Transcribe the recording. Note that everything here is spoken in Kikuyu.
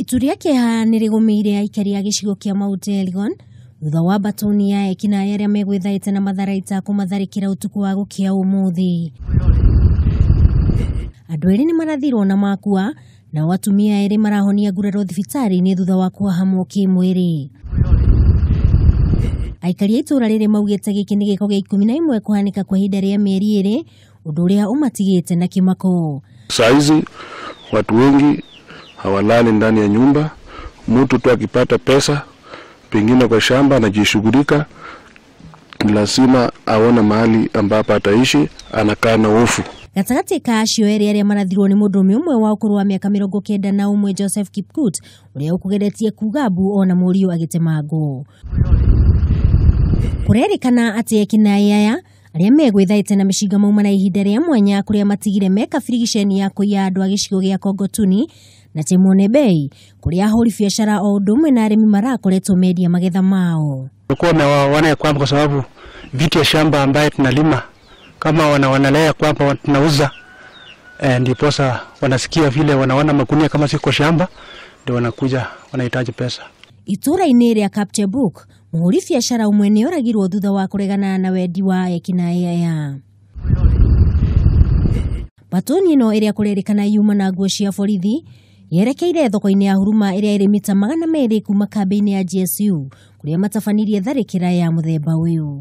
Itu rĩa kĩeha nĩ rĩgũmĩire aikari a gĩcigo kĩa Mount Elgon thutha wa mbatoni ya ekinaĩ arĩa megwĩthaĩte na matharaita kũmatharĩkĩra ũtukũ wa gũkĩa ũmũthĩ. Andũ erĩ nĩ marathirwo na makua, nao atumia erĩ marahonia nguraro thibitarĩ-inĩ thutha wa kũhahamwo kĩmwĩrĩ. Aikari a itũũra rĩrĩ maugĩte gĩkĩ nĩ gĩko gĩa 11 kũhanĩka kwa ihinda rĩa mĩeri 2, ũndũ ũrĩa ũmatigĩte na kĩmako. Saa hizi watu wengi hawalali ndani ya nyumba. Mtu tu akipata pesa pengine kwa shamba anajishughulika, lazima aone mahali ambapo ataishi, anakaa na hofu. Gatagatĩ ka acio erĩ arĩa marathirwo nĩ mũndũrũme ũmwe wa ũkũrũ wa mĩaka 91 Joseph Kipkut, ũrĩa ũkũgeretie kuga mbu ona mũriũ agĩtemangwo. Kũrerĩkana atĩ ekinaĩ aya arĩa megwĩthaĩte na mĩcinga mauma na ihinda rĩa mwanya kũrĩa matigire meka birigiceni ya kũiya andũ a gĩcigo gĩa Kongotuni na Chemone Bay, kũrĩa ahũri biacara o ũndũ ũmwe na arĩmi marakoretwo mendia magetha mao. Walikuwa wamewaona ya kwamba kwa sababu vitu ya shamba ambaye tunalima kama wanalea kwamba tunauza, ndiposa wanasikia vile wanaona magunia kama siko shamba, ndio wanakuja wanahitaji pesa. Itũũra-inĩ rĩa Kapchebuk, mũhũri biacara ũmwe nĩ oragirwo thutha wa kũregana na wendi wa ekinaĩ aya. Batoni ĩno ĩrĩa kũrerĩkana yuma na nguo cia borithi yerekeire thoko-inĩ ya Huruma ĩrĩa ĩrĩ mita 200 kuma kambĩ-inĩ ya GSU kũrĩa matabanirie tharĩkĩra ya mũthemba ũyũ.